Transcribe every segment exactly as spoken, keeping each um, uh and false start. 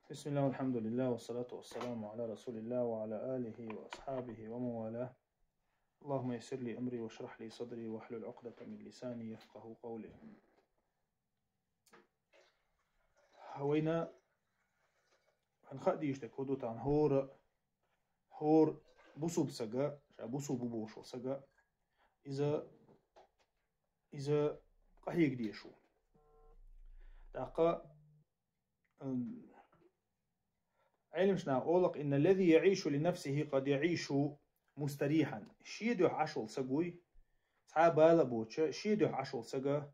بسم الله والحمد لله والصلاة والسلام على رسول الله وعلى آله وأصحابه ومن والاه. اللهم يسر لي أمري واشرح لي صدري واحلل عقدة من لساني يفقه قولي. Вайна хӀанз хаа дезаш дерг хӀу ду тахан хӀора, хӀора бусулба сага, ша бусулба бу бохуш волу сага, иза, иза къахьега дезаш ву. ТӀаккха, м, Ӏелимаш наха олу-кх: «إن الذي يعيش لنفسه قد يعيش مستريحا». Шен дуьхьа Ӏаш волу саг вуй, цхьа а бала а боцуш, шен дуьхьа Ӏаш волу сага,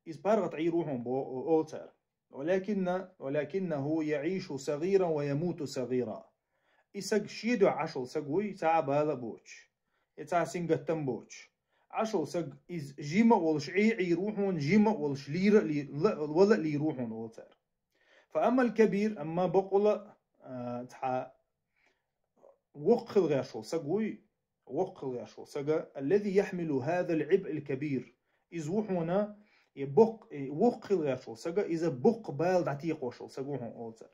иза паргӀат Ӏийр ву хьуна бо-, олу цара. «ولكن، ولكنه يعيش صغيرا ويموت صغيرا». И саг шен дуьхьа Ӏаш волу саг вуй, цхьа а бала а боцуш, я цхьа а сингаттам а боцуш. Ӏаш волу саг иза жима а волуш Ӏе-, Ӏийр ву хьуна, жима а волуш лийра а лий-, ла-, вала а лийр ву хьуна, олу цара. «فأما الكبير», амма бакъвала, а, цхьа воккха хила гӀерташ волу саг вуй, воккха хила гӀерташ волу сага, «الذي يحمل هذا العبء الكبير». Иза ву хьуна, и боккха, и воккха хила гӀерташ волу сага, иза боккха бала дӀатекхош волу саг ву хьуна, олу цара.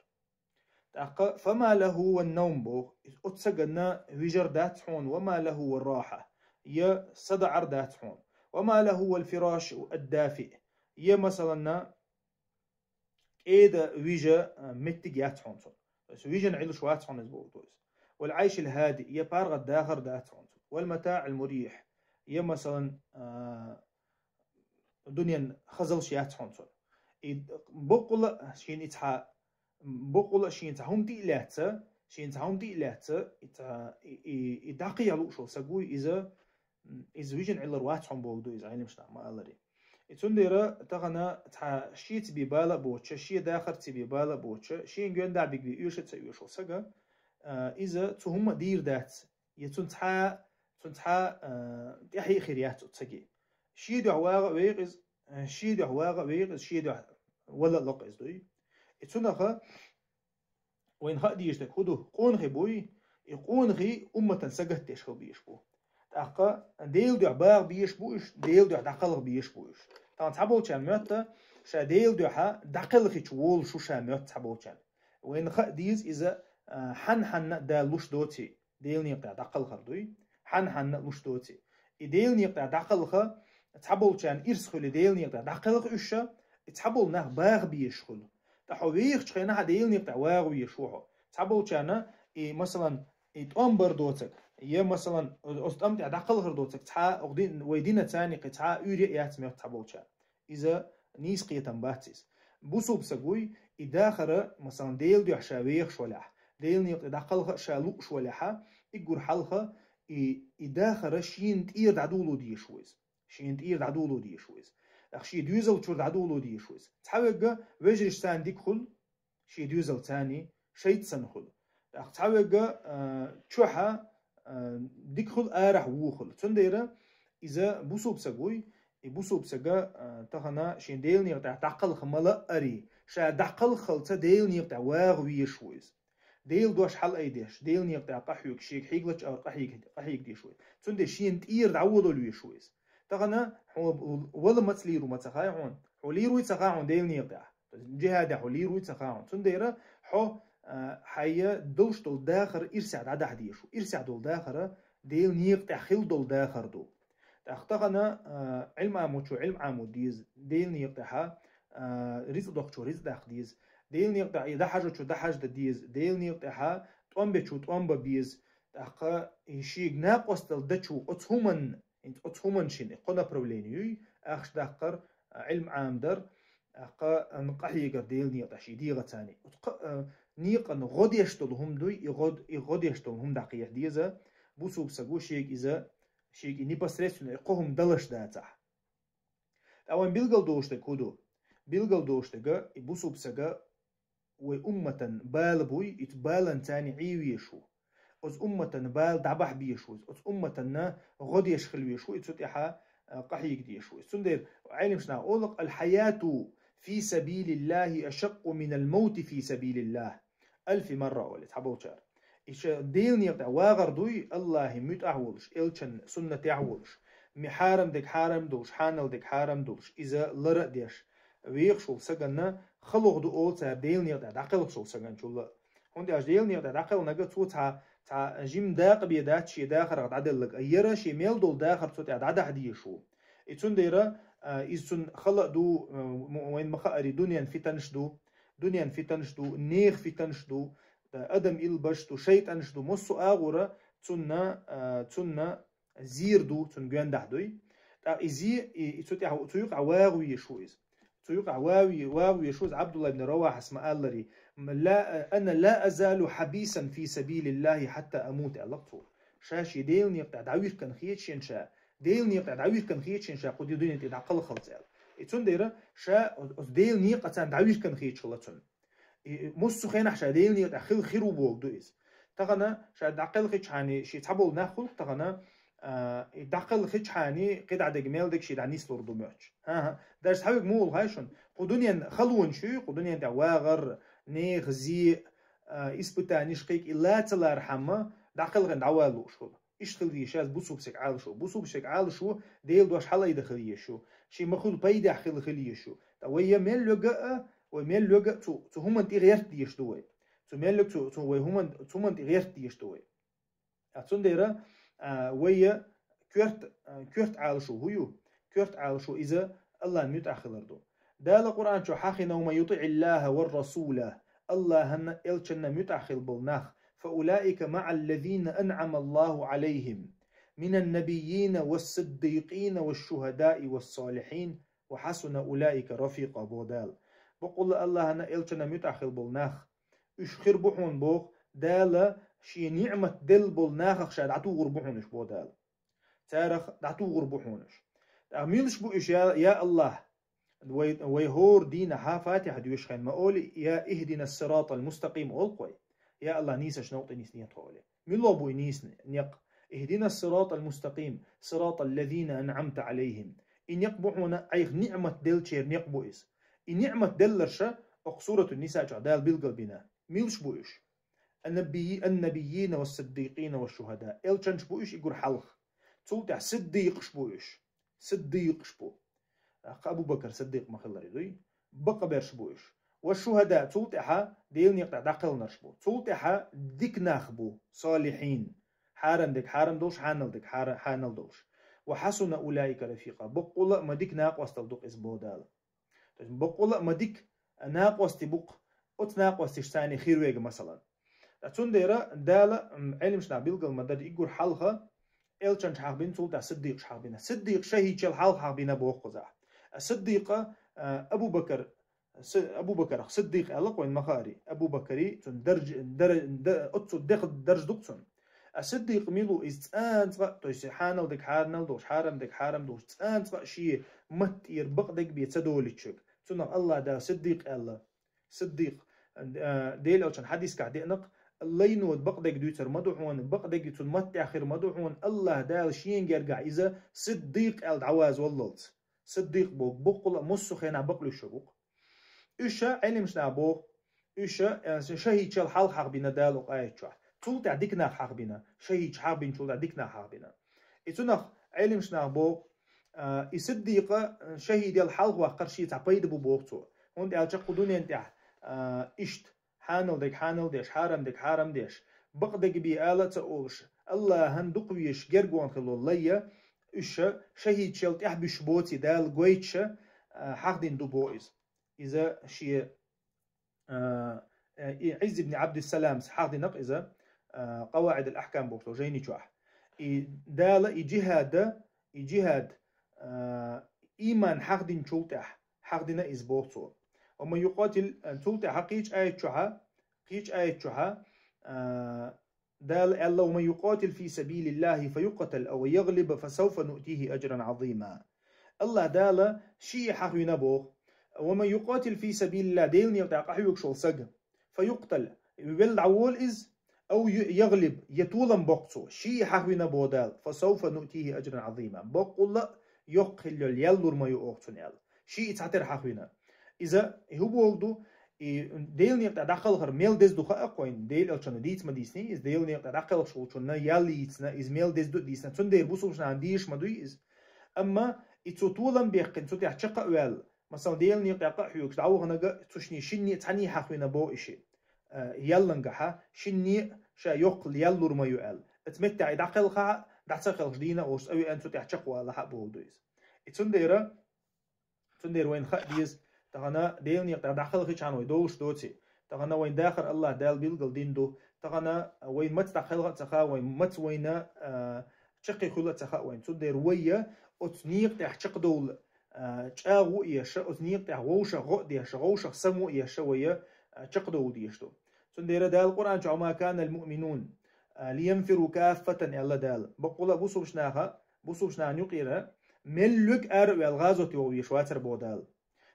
ТӀаккха «فما له والنوم» боху, оцу сагана вижар дац хьуна, «وما له والراحة», я садаӀар дац хьуна, «وما له والفراش الدافئ», я, масаланна, кӀеда вижа, а, меттиг яц хьуна цунна. То есть вижина Ӏилуш вац хьуна иза боху, то есть. «والعيش الهادئ», я паргӀат дахар дац хьуна цунна. «والمتاع المريح», я, масалан, а, дуьнен хазалш яц хьуна цунна. И бакъвала шена и цхьа, бакъвала шена цхьа хӀума тӀе а лаьцна, шена цхьа хӀума тӀе а лаьцна, и цхьа, и, и, и дӀакхехьа лууш волу саг вуй, иза, иза вижина Ӏиллар вац хьуна бохург ду иза, Ӏелимаш наха ма-аллара. И цундела тахана цхьа шеца бен бала а боцуш, шен дахарца бен бала а боцуш, шена гоьндахь бигбе оьшуш а ца оьшу волу сага, а, иза цу хӀумма а дийр дац, я цунна цхьа, цунна цхьа, а, тӀаьхье а хир яц оцу саге. Шен дуьхьа вагӀа а вайгӀа иза, а, шен дуьхьа вагӀа а вайгӀа иза, шен дуьхьа вала а локху иза дуй. И цунаха вайна хаа дезаш дерг хӀу ду, къонахий буй, и къонахий умматан сагатдеш хила безаш бу. ТӀаккха Делан дуьхьа багӀа безаш бу уьш, Делан дуьхьа дӀакхалха безаш бу уьш. Тахана цхьаболчарна моьтту, ша Делан дуьхьа дӀакхелхича волуш ву ша моьтту цхьаболчарна. Вайна хаа деза иза, а, хьанна-хьанна а Дала луш доций, Делан некъа тӀехь дӀакхалхар дуй, хьанна-хьанна а луш доций. И Делан некъа тӀехь дӀакхалха, цхьаболчарна ирс хуьлий Делан некъа тӀехь дӀакхалха уьш ша, и цхьаболу нах багӀа безаш хуьлу. ТӀаккха хьо вехачу хенахь а Делан некъа тӀехь вагӀа везаш ву хьо. Цхьаболчарна и, масалан, и тӀом бар доцург, я, масалан, оцу тӀом тӀехь дӀакхалхар доцург цхьа а, вай дина царна кхин цхьа а уьйре а яц моьтту цхьаболчарна. Иза нийса кхетам бац иза. Бусулба саг вуй, и дахара, масалан, Делан дуьхьа ша вехаш валахь, Делан некъа тӀе дӀакхалха а ша лууш валахьа, и гур хьалха, и, и дахара шена тӀера дӀадоло дезаш ву иза. Шена тӀера дӀадоло дезаш ву иза. ТӀаккха шен доьзал чуьра дӀадоло дезаш ву иза. Цхьаверг вежарий царна дика хуьлу, шен доьзал царний шайца санна хуьлу. ТӀаккха цхьаверг, а, чохь, а, дика хуьлу, арахь вон хуьлу. Цундела иза бусулба саг вуй, и бусулба сага, а, тахана шен Делан некъа тӀехь дӀакхалха ма-лаъарий, ша дӀакхалххалца Делан некъа тӀехь вагӀа везаш ву иза. Делан дош хьалаайдеш, Делан некъа тӀехь къахьоьгуш, шега хьегалачу агӀор къахьега-, къахьега дезаш ву иза. Цундела шена тӀера дӀаволавала везаш ву иза. Тахана хьо вала маца лийр ву ма ца хаьа хьуна, хьо лийр вуй ца хаьа хьуна Делан некъа тӀехь. Джихьадехь хьо лийр вуй ца хаьа хьуна. Цундела хьо, а, хьайя долуш долу дахар ирсехь дӀадахьа дезаш ву. Ирсехь долу дахар Делан некъа тӀехь хила долу дахар ду. ТӀаккха тахана, а, Ӏилма Ӏамочо Ӏилма Ӏамо деза, Делан некъа тӀехьа, а, рицкъ доккхучо рицкъ даккха деза. Делан некъа тӀехь и дӀахьажочо дӀахьаждан деза. Делан некъа тӀехьа тӀом бечо тӀом бан беза. ТӀаккха и шега накъосталла дечо оцу хӀуманна, оцу хӀуманна шена кхо направление юй, ахча даккхар, а, Ӏилма Ӏамадар, тӀаккха, а, къахьегар Делан некъа тӀехь шен дегӀаца. Оцу кха-, а, некъан гӀо деш долу хӀума дуй, и гӀо, и гӀо деш долу хӀума дӀакхехьа деза, бусулба саго шега иза, шега и непосредственно и кхо хӀума далаш дацахь. Ткъа вайн билгал долуш дерг хӀу ду? Билгал долуш дерг, и бусулба сага вай умматан бала буй, и цу баланца Ӏе везаш ву. Оцу умматан бала дӀабахьа безаш ву, оцу умматанна гӀо деш хила везаш ву, и цу тӀехьа, а, къахьега дезаш ву. Цундела Ӏелимаш наха олу-кх: «الحياة في سبيل الله أشق من الموت في سبيل الله». Альфи марра олу цхьаболчара. И ша Делан некъа тӀехь вагӀар дуй, Аллахьан муьтӀахь волуш, элчан суннатехь волуш, ми хьарам дерг хьарам долуш, хьанал дерг хьарам долуш, иза лара а деш, вехаш волу саганна халугӀа ду олу цара Делан некъа тӀехь дӀакхелхаш волу саганчул а. ХӀунда аьлча Делан некъа тӀехь дӀакхелхинарг цо цхьа, цхьа жима дакъа бен дац шен дахарх дӀаделларг, а яра шен мел долу дахар цу тӀехь дӀадахьа дезаш ву. И цундела, а, иза цунна хала а ду, а, м-, вайна ма-хаари, дуьненан фитанаш ду, дуьненан фитанаш ду, нехан фитанаш ду, а, адам илбаш ду, шайтӀанаш ду, массо а агӀора цунна, а, цунна зер ду, цунна гоьндахь дуй. ТӀаккха и зе, и, и цу тӀехь, цу юкъахь вагӀа везаш ву иза. Цу юкъахь вагӀа ве-, вагӀа везаш ву иза. Ӏабдулла ибн Равахьас ма-аллара: «Ла, ана ла азалу хьабисан фи сабилиллахи хьатта амут», аьлла цо. Ша шен Делан некъа тӀехь дӀавихкина хеташ йина ша, Делан некъа тӀехь дӀавихкина хеташ йина ша кху дуьнен тӀе дӀакхалхалц аьлла. И цундела ша оцу Делан некъаца дӀавихкина хеташ хилла цунна. И, и, массо а хенахь ша Делан некъа тӀехь хила хир ву бохург ду иза. Тахана ша дӀакхелхичхьана шен цхьаболу нах хуьлу тахана, а, и дӀакхелхичхьана кхидӀа дерг мел дерг шен дӀанислур ду моьттуш. ХӀан-хӀа, даже цхьаверг муха олу хаьий шуна? Кху дуьненан халонаш ю, кху дуьнен тӀехь вагӀар, нехан зе, а, испытанеш кхайкха и ла ца лархьама, дӀакхелхина дӀавала лууш хуьлу. Иштта хила везаш ю бусулба стеган Ӏалашо. Бусулба стеган Ӏалашо Делан дош хьалаайда хила езаш ю. Шен ма-хуьллу пайдехь хила хила езаш ю. Ткъа вай я мел лоьга а, вай мел лоьга а цу, цу хӀуманна тӀе гӀерта дезаш ду вай. Цу мел лоьга цу, цу вай хӀуманна, цу хӀуманна тӀе гӀерта дезаш ду вай. Ткъа цундела, а, вай я коьрта, а, коьрта Ӏалашо хӀун ю? Коьрта Ӏалашо иза Аллахьан муьтӀахь хилар ду. Дала Къуръан чохь хьахийна: «Ва ман ютиӀиллаха ва расула», Аллахьанна, элчанна муьтӀахь хила болу нах, «фа улаика маӀа ллазина анӀама Аллаху Ӏалайхим, минан набиййина вас сиддикъина вас шухадаи вас салихьин, ва хьасуна улаика рафикъа», боху Дала. Баккъалла Аллахьанна, элчанна муьтӀахь хила болу нах, уьш хир бу хьуна боху, Дала шен ниӀмат делла болу нахах ша дӀатухур бу хьуна уьш боху Дала. Царах дӀатухур бу хьуна уьш. ТӀаккха муьлш бу уьш, я, я Аллахь? Вай, вай хӀора дийнахьа Фатихьа доьшуш хенахь ма олий, я ихьдинас сиратал мустакъим олу-кх вай. Я Аллахь, нийсачу некъа тӀе нисде тхо олий. Муьлха бу и нийса некъ? Ихьдинас сиратал мустакъим, сиратал лазина анӀамта Ӏалайхим. И некъ бу хьуна айхьа ниӀмат деллачеран некъ бу иза. И ниӀмат делларш окху Суратун Ниса чохь Дала билгалбина. Муьлш бу уьш? Аннабийи-, аннабиййина вас сиддикъина вас шухада. Элчанаш бу уьш и гур хьалха. Цул тӀаьхьа сиддикъаш бу уьш. Сиддикъаш бу. Аккха Абу Бакар Сиддикъ ма-хиллара дуй. Бакъберш бу уьш. Ва шухада, цул тӀаьхьа Делан некъа тӀехь дӀакхелхинарш бу. Цул тӀаьхьа дика нах бу, салихьин. Хьарам дерг хьарам долуш, хьанал дерг хьара-, хьанал долуш. Ва хьасуна улаика рафикъа. Баккъалла а ма дика накъосталла ду-кх иза боху Дала. То есть баккъалла а ма дика накъостий бу-кх, оцу накъосташца цхьаьна хир верг, масалан. Ткъа цундела Дала, м, Ӏеламнаха билгал ма-дарра, и гур хьалха элчанаш хьахбина, цул тӀаьхьа сиддикъаш хьахбина. Сиддикъ шахӀидчул хьалха хьахбина боху кхузахь. А сиддикъа, а, Абу Бакар, С-, Абу Бакарах сиддикъ аьлла-кх вайна ма-хаари. Абу Бакари, цуьнан дарж-, дар-, да-, оццул декхар дарж ду-кх цуьнан. А сиддикъ мила ву иза? Цкъа а, цкъа а, то есть хьанал дерг хьанал долуш, хьарам дерг хьарам долуш, цкъа а, цкъа а шен матта тӀера бакъдерг бен ца долуьйтуш верг. Цунах Аллахь Дала сиддикъ аьлла. Сиддикъ, а, Делан элчанан хьадискахь деана-кх, лайно бакъдерг дуьйцур ма ду хьуна, бакъдерг цуьнан матта тӀехь хир ма ду хьуна, Аллахь Дала шен гергахь иза сиддикъ аьлла дӀавазаваллалц. Сиддикъ боху баккъалла а массо а хенахь бакълуьйш верг ву-кх. Уьш, Ӏеламнаха боху, уьш, э, шахӀидчул хьалха хьахбина Дала окху аят чохь. Цул тӀаьхьа дика нах хьахбина, шахӀидча хьахбинчул тӀаьхьа дика нах хьахбина. И цунах Ӏеламнаха боху, а, и сиддикъа, а, шахӀидел хьалха ваккхар шен цхьа пайда бу боху цо. ХӀунда аьлча кху дуьнен тӀехь, а, иштта хьанал дерг хьанал деш, хьарам дерг хьарам деш, бакъдерг бен ала а ца олуш, Аллахьан дукхавезаш гергонан хилла лайя, уьш шахӀидчул тӀаьхьа буьсуш боций Дала гойтуш, а, хьахдина ду боху иза. Иза шен, а, и Ӏизз ибн Ӏабдиссаламс хьахдина-кх иза, а, КъаваӀид ал-Ахькам бохучу жайни чохь. И Дала и джихӀад, и джихӀад, а, иман хьахдинчул тӀаьхьа хьахдина иза боху цо. Ва ман юкъатил, цул тӀаьхьа кхечу аят чохьа, кхечу аят чохьа, а, Дала аьлла: «Ва ман юкъатил фи сабилиллахи фа юкътал ав яглиб фа савфа нуътихи аджран Ӏазима». Аллахь Дала шиъ хьахвина боху. «Ва ман юкъатил фи сабилиллах», Делан некъа тӀехь къахьоьгуш волу саг, «фа юкътал», велла дӀаволу иза, «ав ю-, яглиб», я толам боккху цо, шиъ хьахвина боху Дала, «фа савфа нуътихи аджран Ӏазима». Баккъалла а йоккха хилла йолу ял лур ма ю оха цунна аьлла. Шиъ цхьатера хьахвина. Иза, и хӀун бохург ду, и Делан некъа тӀехь дӀакхалхар мел деза ду хаьа-кх вайна, Делан элчано дийца ма дийцинний иза, Делан некъа тӀехь дӀакхалхаш волчунна ял йийцина, иза мел деза ду а дийцина, цундела бусулбанашна дезаш ма дуй иза. Амма и цо толам баьккхина, цу тӀехь чекх а ваьлла, Масала, Делан некъа тӀа къа а хьоьгуш дӀаваханага, цу шинне шинне а цхьаьна хьахвина бо иши. Э, яллангахьа, шинне а ша йоккхал яллур ма ю аьлла. Эца меттехь и дӀакхелхахьа, дӀа ца кхелхаш дийна а волуш, цӀа веана цу тӀехь чекхвалахьа а бохург ду иза. И цундела, цундела вайна хаа деза, тахана Делан некъа тӀа дӀакхелхичхьана вай долуш доций. Тахана вайн дахар Аллах Дала билгал дина ду. Тахана вайн маца дӀакхелха а ца хаьа, вайн маца вайна, а, чаккхе хуьла а ца хаьа вайн. Цундела вай я оцу некъа тӀехь чекхдовла, а, чӀагӀо а еш, оцу некъа тӀехь вовшах гӀо а деш, вовшах само а еш вай я, а, чекхдовла дезаш ду. Цундела Дала Къуръан чохь: «Ма канал муъминун, а, лиянфиру каффатан», аьлла Дала. Баккъала а бусулбачу наха, бусулбачу нахана юкъера мел луьг ара а ваьлла гӀазот йогӀу веш вацара боху Дала.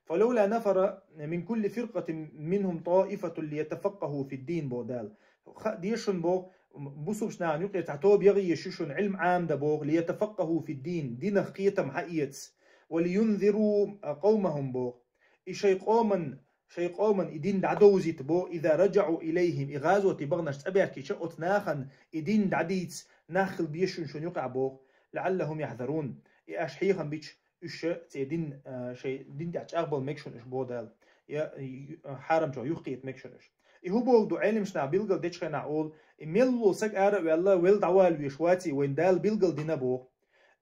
«Фалавла нафара мин кулли фиркъатин минхум таифатун лиятафаккаху фиддин», боху Дала. Хаа деза шуна боху, бусулбачу нахана юкъера цхьа тоба яха езаш ю шуна, Ӏилма Ӏамдан боху, «лиятафаккаху фиддин», динах кхетам хьаэца, «ва лиюнзиру къавмахум», боху. И шайн къоман, шайн къоман и дин дӀадовзийта боху, «иза раджаӀу илайхим», и гӀазоте баханарш цӀа баьхкича, оцу нахана и дин дӀадийца нах хила беза шуна, шуна юкъахь боху, «лаӀаллахум яхьзарун», и аша хьехам бича, уьш церан дин, а, шайн дин тӀехь чӀагӀбала мега шуна уьш боху Дала, я, ю-, хьарам чохь юхакхета мега шуна уьш. И хӀун боху ду, Ӏеламнаха билгал дечу хенахь олу, и мел волу саг ара а ваьлла, велла дӀавала веш ваций, вайна Дала билгал дина боху.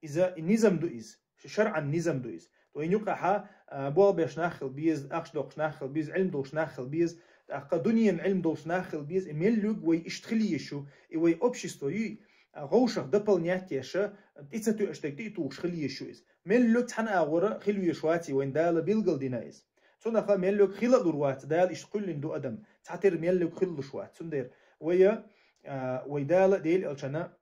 Иза и низам ду иза, ши шарӀан низам ду иза. Вайна юкъахьа, а, болх беш нах хила беза, ахча доккхуш нах хила беза, Ӏилма долуш нах хила беза, тӀаккха дуьненан Ӏилма долуш нах хила беза, и мел луьг вай иштта хила езаш ю, и вай общество юй, а, гӀовшах дополнять еш, тӀе ца тоьуш дерг тӀе а тухуш хила езаш ю иза. Мел луьг цхьана агӀора хила веш ваций, вайна Дала билгал дина иза. Цунах мел луьг хила а лур вац, Дала иштта кхоьллина ду адам. Цхьатерра мел луьг хила луш вац. Цундела вай, а, вай Дала а, Делан элчанна,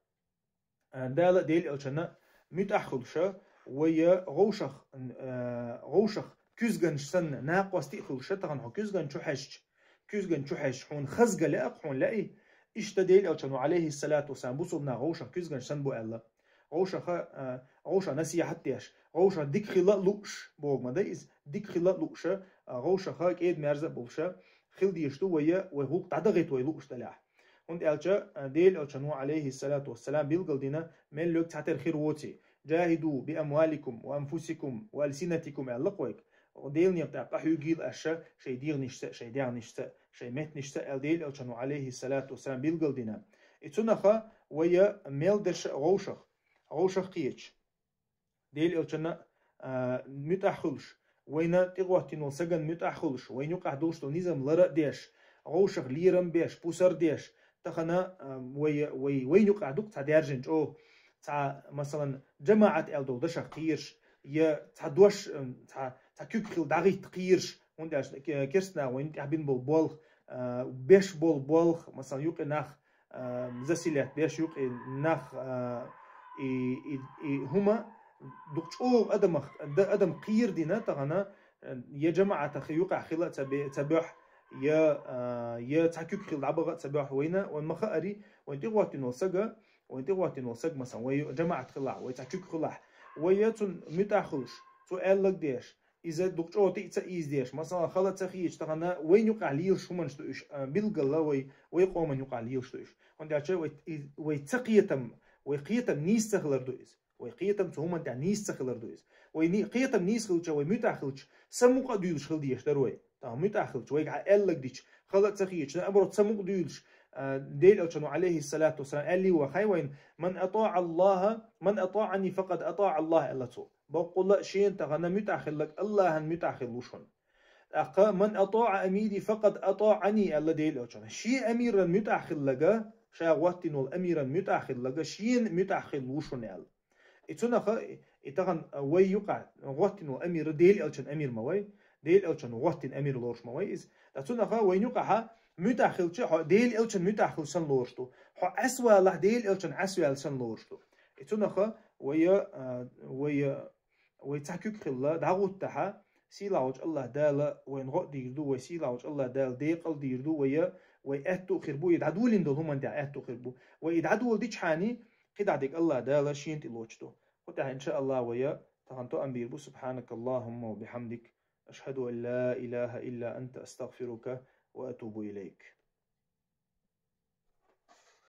а, Дала а, Делан элчанна муьтӀахь хуьлуша, вай гӀовшах, а, гӀовшах куьзганаш санна накъостий а хуьлуша, тахана хьо куьзган чу хьаьжча, куьзган чу хьаьжча, хьуна хаза ган лаьа-кх, хьуна лаьий? Иштта Делан элчано, Ӏалайхиссалату вассалам, бусулба нах гӀовшах куьзганаш санна бу аьлла. ГӀовшаха, а, гӀовшах насихьат деш, гӀовшах дика хила а лууш, боху ма дай иза, дика хила а лууша, а, гӀовшаха кӀеда-маьрза а болуша, хила дезаш ду вай, вай гӀуллакх дӀадахийта вай лууш делахь. ХӀунда аьлча, а, Делан элчано, Ӏалайхиссалату вассалам, билгал дина, мел луьг цхьатерра хир воций. «Джахиду би амваликум ва анфусикум ва алсинатикум», аьлла-кх вайга. Делан некъа тӀехь къахьоьгийла аша шайн дегӀанашца, шайн дегӀанашца, шайн меттанашца, аьлла Делан элчано, Ӏалайхиссалату вассалам, билгал дина. И цунаха вай мел дерш а гӀовшах, гӀовшах кхеташ, Делан элчанна, а, муьтӀахь хуьлуш, вайна тӀегӀоттийна волу сагана муьтӀахь хуьлуш, вайна юкъахь долуш долу низам лара а деш, гӀовшах лерам беш, пусар деш, тахана, а, вай, вай, вайна юкъахь дукха цхьа даьржина чӀогӀа, цхьа, масалан, жамаӀат аьлла долу дашах кхийраш, я цхьа дош, м, цхьа, цхьа куьг хила дӀагӀитта кхийраш, хӀунда аьлча ке-, керстанаха вайна тӀехь бина болу болх, а, беш болу болх, масалан, юкъе нах, а, заселять беш, юкъе нах, а, и, и, и хӀума дукха чӀогӀа адамах, да-, адам кхийр дина тахана, а, я жамаӀатах юкъахь хила а ца бе-, ца боьхь, я, а, я цхьа куьг хила дӀабаха а ца боьхь вайна, вайн ма хаари, вайн тӀегӀоттийна волу сага, вайн тӀегӀоттийна волу саг, масалан, вай жамаӀат хилахь, вай цхьа куьг хилахь, вай я цунна муьтӀахь хуьлуш, цо аьллаг деш, иза дукха чӀогӀа тӀе а ца ийзадеш, масала, хала а ца хеташ, тахана вайна юкъахь лелаш хӀуманаш ду уьш, а, билггала вай, вай къоман юкъахь лелаш ду уьш. ХӀунда аьлча вай, и, вай ца кхетам, вай кхетам нийса ца хилар ду иза. Вай кхетам цу хӀуманна тӀехь нийса ца хилар ду иза. Вай ни-, кхетам нийса хилча, вай муьтӀахь хилча, самукъа а дуьйлуш хила дезаш дара вай. Тахана муьтӀахь хилча, вайга хьан аьллаг дича, хала а ца хеташ, наоборот, самукъа а дуьйлуш, а, Делан элчано, Ӏалайхиссалату вассалам, аьллий ваха хьайн вайна: «Ман атаӀа Аллаха, ман атаӀани факъад атаӀа Аллах», аьлла цо. Баккъалла а шена тахана муьтӀахь хилларг Аллахьан муьтӀахь хилла ву шуна. ТӀаккха: «Ман атаӀа амири факъад атаӀани», аьлла Делан элчано. Шен амиран муьтӀахь хилларг, ша гӀоттийна волу амиран муьтӀахь хилларг, шена муьтӀахь хилла ву шуна аьлла. И цунаха, и тахана вай юкъахь гӀоттийна волу амир, Делан элчан амир ма вай, Делан элчано гӀоттийна амир лоруш ма вай иза. Ткъа цунаха вайна юкъахьа муьтӀахь хилча, хьо Делан элчан муьтӀахь хилла санна лоруш ду. Хьо Ӏесвалахь, Делан элчан Ӏесваьлла санна лоруш ду. И цунаха вай, а, вай, а, вай цхьа куьг хилла дӀагӀуттахьа, сийлахь волчу Аллах Дала вайна гӀо а дийр ду, вай сийлахь волчу Аллах Дала декъал а дийр ду, вай, вай аьтту а хир бу, и дӀадолийна долу хӀуманна тӀехь аьтту а хир бу. Вай и дӀадоладичхьана, кхидӀа дерг Аллах Дала шена тӀе лоцуш ду. ХӀун тӀехь, иншааллах, вай тахана тоам бийр бу. Субханакаллахумма ва бихамдик. Ашхаду ан ла илаха илла анта, астагфирука ва атубу илайк.